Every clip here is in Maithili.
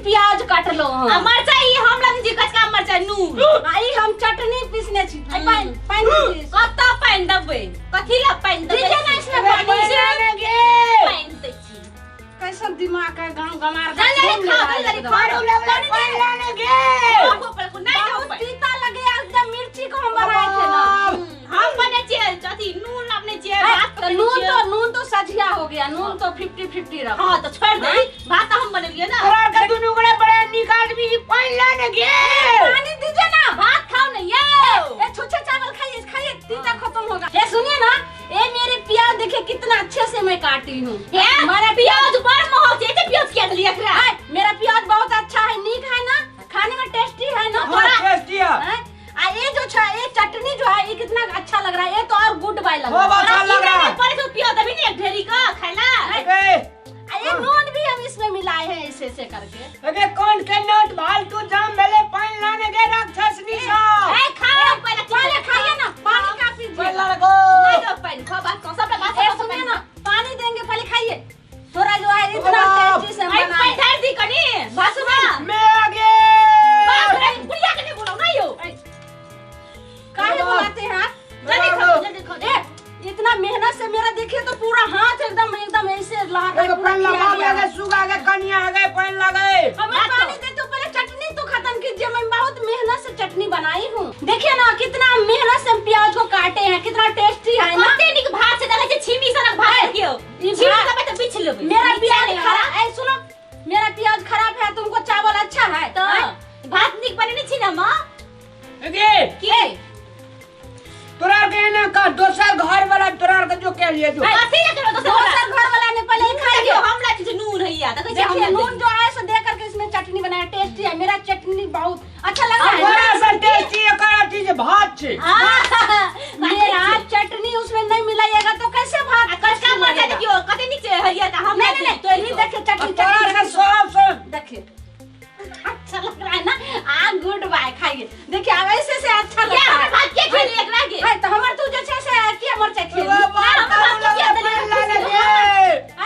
प्याज काटलो आ हँ। मरचाई हम लग जी कचका मरचाई नून। आ ई हम चटनी पीसने छी। आ पानि पानि दीजिए। कतऽ पानि देबै? कथी लए पानि देबै? दीजिए ना इसमें पानी। पानि दै छी। कैसन दिमाग है गांव गमार का, जल्दी घूम खाओ, लेगा जल्दी एकदम। खाओ। लगले पानि लाने गे। नहीं बहुत देबै। तीता लगे एकदम, मिर्ची को हम बनाए थे ना। हम बने छियै अथी नून अपने छियै है, भात तो पकड़ने नून छियै। तो नून तो सझिया हो गया, नून तो 50-50 रखो। हाँ तो छोड़ दे, भात हम बनेलियै ना। तोरा के दुनू गोड़ा बड़ा नीक आदमी छी, पानि लाने गे। पानी दीजिए ना। भात खाओ ना यो। ए छुच्छे चावल खाइए खाइए, तीता खत्म होगा। ये सुनिए ना, ये मेरे प्याज देखिए कितना अच्छे से मैं काटी हूँ। मेरा प्याज बड़ महग छै, एते प्याज किया देलियै एकरा? है, मेरा प्याज बहुत अच्छा है, नीक है ना, खाने में टेस्टी है ना। हाँ, टेस्टी है। हैं? आ ये जो छा ये चटनी जो है ये कितना अच्छा लग रहा है, ये तो और गुड बाय लग वो रहा है। बहुत अच्छा लग रहा है। पर तो प्याज अभी नहीं एक ढेरी का खाइला। अरे आ ये नून भी हम इसमें मिलाए हैं ऐसे ऐसे करके। अरे कौन के नोट फालतू जाम भेले, पानि लाने गे राक्षसनी सब। ए खाओ पहले, पहले खाइए ना, पानी का पीजिए। पानि लाने गो। नहीं दो पानी, खाओ भात खाओ, सबटा भात ए खाओ, सुनिए ना, पानी देंगे पहले खाइए थोड़ा जो है इतना बाप। टेस्टी से हम आई बनाए। पानी ढार दी कनी भात सुना। मैं आगे। बाप रे, बुढ़िया के नहीं बोलाओ ना यो। काहे बुलाते हैं आप? जल्दी खाओ, जल्दी खाओ। ए इतना मेहनत से मेरा देखिए तो पूरा हाथ एकदम एकदम ऐसे लहर रहा है, एगो पूरा पानि किया लगा गया गए, है। सुगा गए, कनिया आ गए, पानि लगे। हमें पानी दे तो पहले चटनी तो खत्म कीजिए, मैं बहुत मेहनत से चटनी बनाई हूँ। देखिए ना कितना मेहनत से हम प्याज को काटे हैं, कितना टेस्टी है ना। कते नीक भात छै, देखै छै छिमी सनक भात देखियौ। ई छिमी भात- लेबै तऽ बिछ लेबै। मेरा नीचा प्याज नहि खराब है, सुनो मेरा प्याज खराब है, तुमको चावल अच्छा है तऽ हैं? भात नीक बनेने छी ने माँ? गे की? तोरा के ना का दोसर घर वाला तोरा के जो के लिए जो। कथी लए करबै दोसर वाला? दोसर घर वाला ने पहले ही खाइए। देखियौ हमरा जे नून हैया, देखै छियै देखिए हमरा नून जो है सो दे करके इसमें चटनी बनाया, टेस्टी है मेरा चटनी, बहुत अच्छा लग रहा है। तोरा से टेस्टी एकर अथी जे भात छै। हाँ, मेरा चटनी उसमें नहीं मिलाइएगा तो कैसे भात आ कचका टेस्टी मरचाई लगेगा? देखियौ कते नीक छै हरियर का, हम नहीं नहीं नहीं, ये देखिए चटनी, तोरा चटनी से सब सब देखिए अच्छा लग रहा है ना। आ गुड बाय खाइए, देखिए अब ऐसे से अच्छा लग क्या रहा हमर है। भात के खेली एकरा के? है तो हमर तू जो छै से के मरचाई खेली? बाबा, हमर भात के पानि देलियै? लाने गे।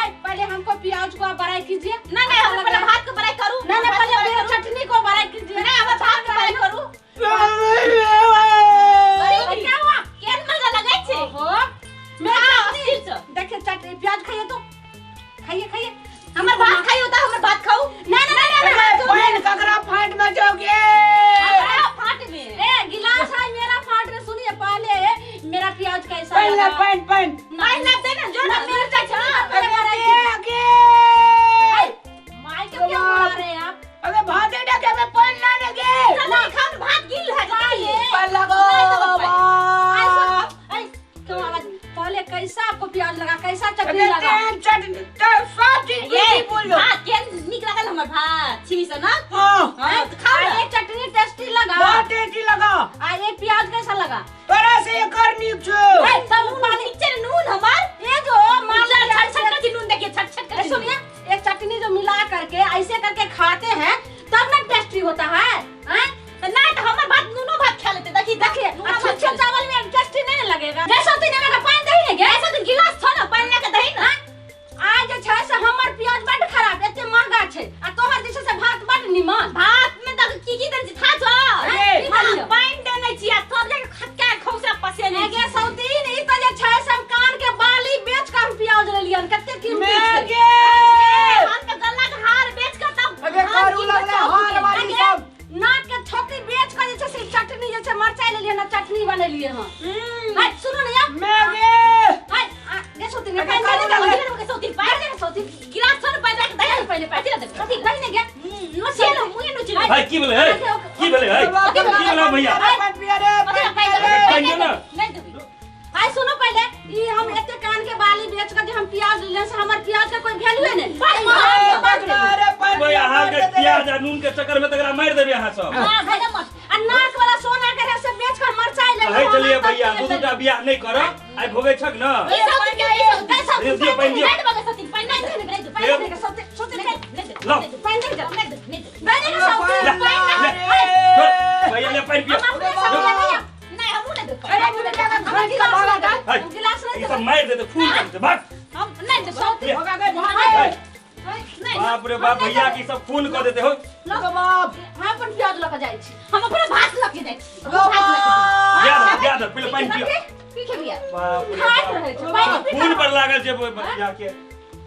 आय पहले हमको प्याज को आप बराई कीजिए। नहीं नहीं, हम पहले भात को बराई करू। नहीं नहीं, पहले मेरा चटनी को बराई कीजिए। नहीं, हमर भात के बराई करू। अरे, क्या हुआ? केहन मजा लगै छै? ओहो, मेरा खाओ, चटनी। अस्थिर से। देखिए चटनी प्याज खाइए तो खाइए खाइए। हमर भात खाइयो तऽ हमर भात खाऊ। नहीं नहीं नहीं, नहीं, नहीं, पानि ककरा फाट में जाओगे? हमरा फाट में। ए गिलास है मेरा फाट में, सुनिए पहले मेरा प्याज कैसा पानि ला, लगा? पानि पानि। पानि ला दे ना, जो ना ना, मेरा चटनी का पहले बराई अरे कीजिए। आगे। माई को क्यों बुला रहे हैं आप? अबे भात दे के हमें पानि लाने गे। चल नहीं खाओ, भात गिल है काहे? पानि लगो। नहीं देबै पानि। ऐसा- ऐ, क्यों आवाज? पहले कैसा आपको प्याज लगा, कैसा चटनी अरे लगा? तेन चटनी तो सब चीज ये की बोलो। भात केहन नीक लागल हमर भात छिमी सनक? हाँ। हाँ, तऽ खाओ ना। आ ये चटनी टेस्टी लगा। बहुत टेस्टी लगा। आ ये प्याज कैसा लगा? तोरा से एकर नीक छौ। ऐ, सब पानी नीचे नून हमर। ये जो माल छट प्याज छट कर नून देखिए, छट छट कर ए, सुनिए, ये चटनी जो मिला करके ऐसे करके खाते हैं तब ना टेस्टी होता है, हैं? तऽ नहि तऽ हमर भात नूनो भात खा लेतै। देखी, देखिए, नूनो भात अच्छे खा लेतै। चावल में टेस्टी नहीं लगेगा। जैसा तीन में पानी दही नहीं गया। ऐसा तऽ गिलास छौ ने, पानि लए कऽ दही ने। आज जे छै से हमर प्याज बड खराब, एते महंगा छै, आ तोहर जे छै से भात बड निमन। भात में तऽ की की देने छी था छौ? अरे, की देलियौ? पानि देने छी आ सब जाके खटका खौसा पसेने एगे छी। सौतीन, ई तऽ जे छै से हम कान के बाली बेच के हम प्याज लेलियन, कते कीमती मैं छै। गे। हम तऽ गल्ला के हार बेच कऽ तब अरे, धान करू कीन कऽ लगलै चाउर हार कीन वाली अगे, सब। नाक के छोकी बेच के जे छै से चटनी जे छै मरचाई लेलियन आ चटनी बनेलियै हँ। आइ सुनू ने यौ। मैं गे। आइ, आ, गे सौतीन, अगे, पानि करू दे दे, लगलै। दे दे, सौतीन, पानि दे दे, सौतीन। गिलास छौ ने पानि राखि दही ने पहिले, कथी लए देबै? कथी दही ने गे? नोचिए ने, मुँहे नोचिए ने। भाई की भेलै है? की भेलै है? की भेलै भैया? पानि पिया रे, कथी लए पानि पानि पिया देबै? रे। पानि दियौ ने। नहि देबै। आइ सुनू पहिले, ई हम एते कान के बाली बेच के जे हम प्याज लेलियन से हमर प्याज के कोई वैल्यू नहि। पानि अरे, दे, पकड़ा रे, पानि कोई पिया, अहाँ के मारि देतै। प्याज आ नून के चक्कर में तकरा मारि देबै अहाँ सब। हाँ, खाइ ले मत। आ नाक वाला सोना के रहे से बेच के मरचाई लेलियन। कहै छलियै हम भैया, तब दू दूटा बियाह नहि करब, आइ भोगै छक ने। ई सौतीन के, ई सौतीन, कैसा दियौ, दियौ, पानि दियौ। नहि देबै के सौतीन, पानि नहि देबै, नहि देबै, पानि दे के सौतीन, सौतीन नहि देबै, नहि देबै, लाउ। नहि देबै, पानि दे के, नहि देबै, नहि देबै। दे के सौतीन, ला, पानि ले, दे। छोड़, भैया ले पानि पियो। हम अपने सब ले लिया। नहि, हमहूँ नहि देबै। अरे, मुझे क्या करना? हमर गिलास भागा नहि देबै। है, हम गिलास नहि ई देबै। सब मारि देतै, खून कर देतै, भाग। हम नहि देबै। सौतीन। भगा गए, भगा गए। है, नहीं, बाप बाप रे बाप, भैया की सब खून कऽ देते हो। गो बाप, हम अपन प्याज लऽ के जाइ छी। हम अपन भात लऽ के जाइ छी। भात लऽ के याद याद, पहिले पानि पियो। की खेबिया? बाप रे खाइत बाप। रहै छै, पानि पी। खून पर लागल छै भैया के।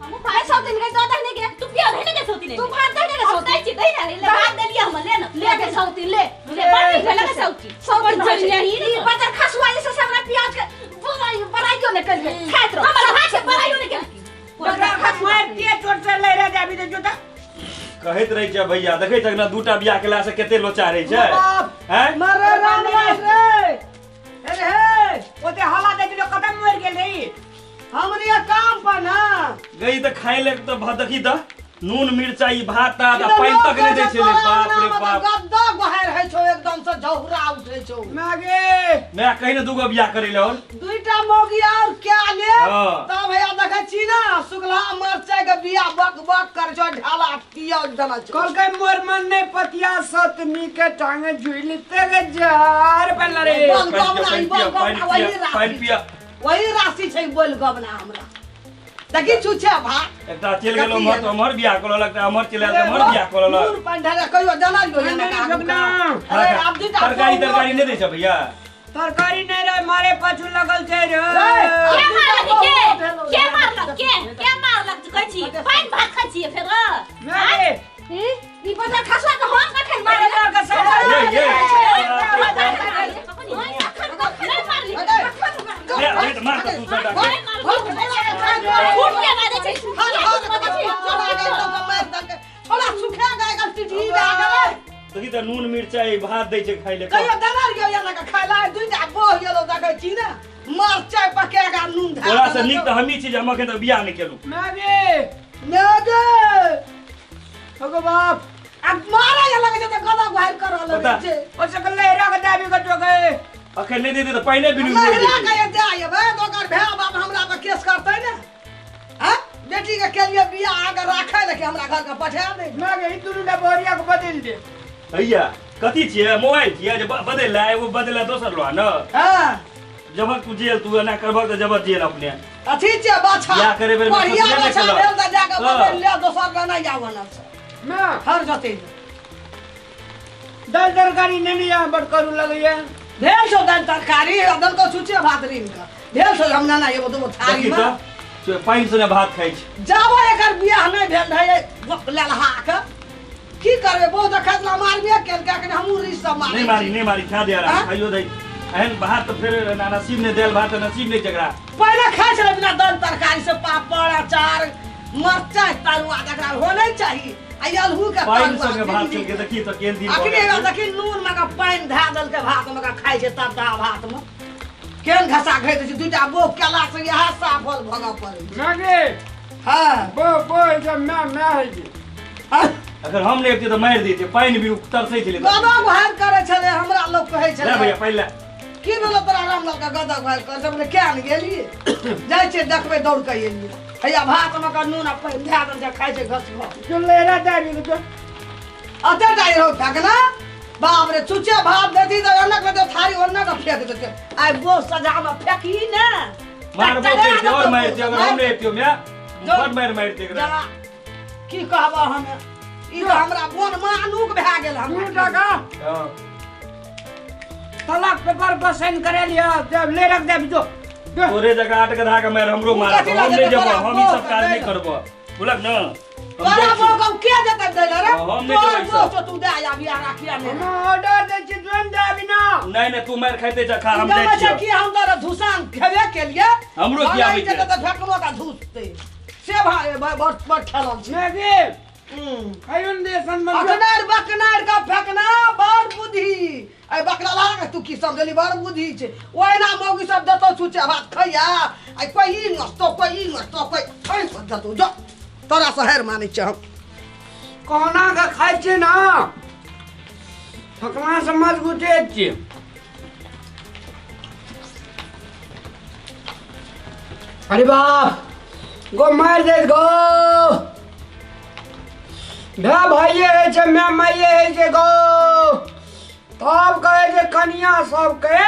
हमहूँ भाई भात सब दिन के दऽ दहने के। तू प्याज है ने सौती? तू भात दहने के हम सौती। दै छी, दै ने ले, भात देलियै हम, ले ने। ले के सौती ले। ले, बड़ नीक भेलै के सौती। सौती बड़ जलिया ही ई बजर खसुआ जे से हमरा प्याज के बुराई बड़ाइयो ने करिए, खाइत रहो। हमर भात के बड़ाइयो ने केलकी। ओकरा मारतिए चोट से लहरा जाबी दे जोता। कहैत रहै छै भैया, देखै छक ने दूटा बियाह केला से कते लोचा रहै छै। बाप। हैं? मरे राम राम रे, अरे हे। ओते हवा दे दिलो, कतम मर गेल रही। हमरे काम पर ना गई तऽ खाय ले तऽ देखी तऽ नून मिरचाई भात तात आ पानि तक नहि दै छलै। बाप रे बाप। गद्दा गोहार है छौ, एकदम से झौरा उठे छौ। मागे। मैं कहीं ने दूगो बियाह करै ले और दुईटा मौगी और क्या ले। हाँ। तब भैया देखै छी ना, सुखला मरचाई के बिया बक बक कर छौ, ढाला पिया देना छौ। कल के मोर मन ने पतिया सतमी के टांगे झुलिते के जार पहला रे। बोल पानि गबना, पिया, ई बोल पानि गबना, वही पिया, पानि राशि पिया। वही राशि छै। बोल गबना हमरा देखी छुछे भात। एकटा चलि गेलो उम्हर तऽ उम्हर बियाह कऽ लेलक, तऽ उम्हर चलि आयल तऽ उम्हर बियाह कऽ लेलक। नून पानि ढाला कहियो देना जो। नहीं, नहीं, गबना। अरे आब दुईटा तरकारी तरकारी नहि दै छै भैया? तरकारी नहीं रे, मारे पाछू लगल छै रे। के मारलक? के के मारलक? के के मारलक? कहै छी पानि भात खाइ छियै फेर। मागे। ई ई बजर खसुआ के हम कखन मारल? के सब ये ये नहि मारली। ले ले तऽ मार तऽ तू सबटा के। फूट के बाजै छै। छोड़ा सुखा गए, टिटही भए गेलै। देखी तऽ नून मिरचाई भात दै छै खाय ले। कहियो देना रहियो या लगा खाय ला? दुईटा बोह गेलो, देखै छी ने, मरचाई पकेगा नून धए। तोरा से नीक तऽ हमही छी जे हम एखन तक बियाह नहि केलहुँ। मागे। नेगे। ओगो बाप। आ मारे या लगे छै तऽ गदा गुहार कर बता। लगै छै। ओ सकल लहरा के दाबी के टोके। अखन नहि देतै तऽ पानिए बिनु मरि लहरा जेतै। के दे आयबै तऽ ओकर भाय बाप हमरा पर केस करतै ने। हैं बेटी के केलिए बियाह आगे राखै लए कि हमरा घर के पठा दे। मागे, ई दुनू टा बोरिया के बदल दे। भैया, कथी छियै? मोबाइल छियै जे बदलि ला, एगो बदलि ला दोसर लो ने। हँ। जबक तू जेल, तू एना करबक तऽ जबर जेल अपने। अथी छै बाछा। बियाह करे बेर में बढ़िया सोचबे नहि बाछा केलक। भेल तऽ जाके हँ। बदलि ले, दोसर के नहि आबऽ छै। माँ। हर जतै। दाल तरकारी नहीं यहाँ बड़ करू लगैया। भेल छौ दालि तरकारी, अदल को छुछे भात रीन के भेल छौ। हम ना एगो दूगो थारी देखी में तऽ से पानि सने भात खाइ छै। जाबो एकर बियाह नहि भेल रहै ललहा के की करबै, बहुत खतला मारबे केलकै, अखन हमहूँ रीस सब मारै नहि मारी। छी। नहि मारी, खा दे आराम। आँ? खाइयो दे एहन भात तऽ फेर ना नसीब नहि देल भात तऽ नसीब नहि जकरा। पहिले खाइ छलै बिना दालि तरकारी से, पापड़, अचार, मरचाइ तरुआ तकरा होने चाही आ अल्हू के पानि तरुआ। संगे भात खेलकै, देखी तऽ केहन दिन भऽ अखने गेल छै। देखी, नून में के पानि धए देलकै भात में के, खाइ छै तब भात में केहन घसा खाइ छै। दूटा बोक केला से इएह साफल भगऽ पड़ै छै। मागे। हँ। बो बो जब मैं मैं है जी। हँ। अगर हम नहि अबितियै तऽ मारि दैतियै, पानि भी तरसै छलै। गदा गुहार करै छलै, हमरा लोक कहै ले छलै। भैया, पानि ले। की भेलो तोरा रामलाल के गदा गुहार करै छै? किया ने गेलियै? जाइ छियै देखबै, दौड़ के एलियै। हैया भात में के नून आ पानि धए देल छै, खाइ छै घस घस। जो लहरा दाबी के जो। अते डाइ रहो फेकना, बाप रे, चुचे भात देती तऽ ओन्ना के थारी ओन्ना के फेंक देते। आइ बो सजा में फेंकी ने। मारबो करितै और मारितै, अगर हम नहि अबितियै माय, बड मारि मारितै एकरा। जा, की कहबऽ हम, ई तऽ हमरा बोन मानुक भए गेल दू हमरा। टका। हँ। तलाक पेपर पर साइन करे लिया, जब ले रख दे जो जो। तोरे जगह आठ गधा के मारि हमरो तू मारत। कथी लए हम नहि जेतै? जेबो। तोरा हम ई सब बोक काज नहि दै। करबो, बुझलक ने? हम तोरा जाइ छी। बोक हम के देतै दै लए रे? हँ, हम नहि तोहर देबै सब। बोक छौ, तू दे आबी आ राखिया ने। हम ऑर्डर दै छी, तुरंत आबी ना। नहि नहि, तू मारि खाइते जा, खा, हम जाइ छै छियौ। कि हम तोरा धुसान खेबे केलिए। हमरो खियाबै छै छै। तऽ फेकनो का धुसतै से भाई, बड़ बड़ खेलल छै। मागे। खाइयो ने दे सन बन। अकनार बकनार का फेकना बड़ बुद्धि। ऐ बकला के तू की समझली? बड़ बुद्धि छै। ओहिना मौगी सब देतौ छुछे भात खैया, आ कोई ई नस्तो, कोई ई नस्तो, कोई ऐ देतौ। जो तोरा से हेर मानै छै हम। कोना के खाइ छियै ना, फकना से मजबूते छियै। अरे बाप गो, मारि देत गो। भाय भाइये होइ छै, my माइये होइ छै गो। तब कहै छै कनिया सबके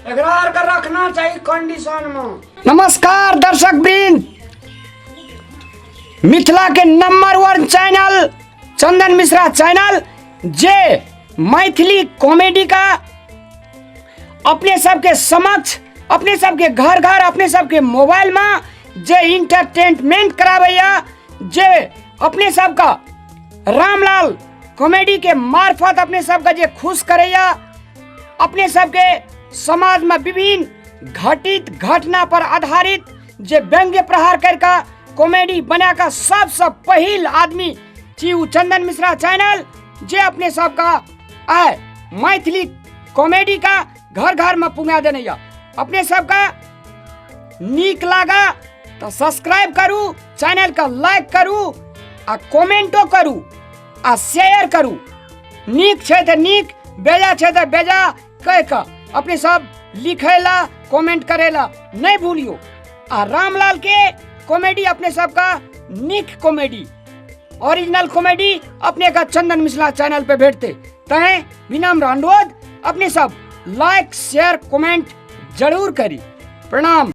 एकरा आरके रखना चाही कंडीशन में। नमस्कार दर्शक वृंद। मिथिला के number 1 channel Chandan Mishra channel, जे मैथिली कॉमेडी का अपने सबके समक्ष, अपने सबके घर घर, अपने सबके मोबाइल में जे इंटरटेनमेंट कराबैया, जे अपने सबका रामलाल कॉमेडी के मार्फत अपने सबका जे खुश करैया, अपने सबके समाज में विभिन्न घटित घटना पर आधारित जे व्यंग्य प्रहार करके कॉमेडी बना का सबसे पहिल आदमी छी उ चंदन मिश्रा चैनल, जे अपने सबका आय मैथिली कॉमेडी का घर घर में पुंगा देने या। अपने सबका नीक लागा तो सब्सक्राइब करू, चैनल का लाइक करू आ कमेंटो करू आ शेयर करू। नीक छै तऽ नीक, बेजा छै तऽ बेजा कह के अपने सब लिखेला कमेंट करेला नहीं भूलियो। आ रामलाल के कॉमेडी अपने सबका नीक कॉमेडी, ओरिजिनल कॉमेडी अपने का चंदन मिश्रा चैनल पे भेटते। तहें विनम्र अनुरोध अपने सब लाइक शेयर कमेंट जरूर करी। प्रणाम।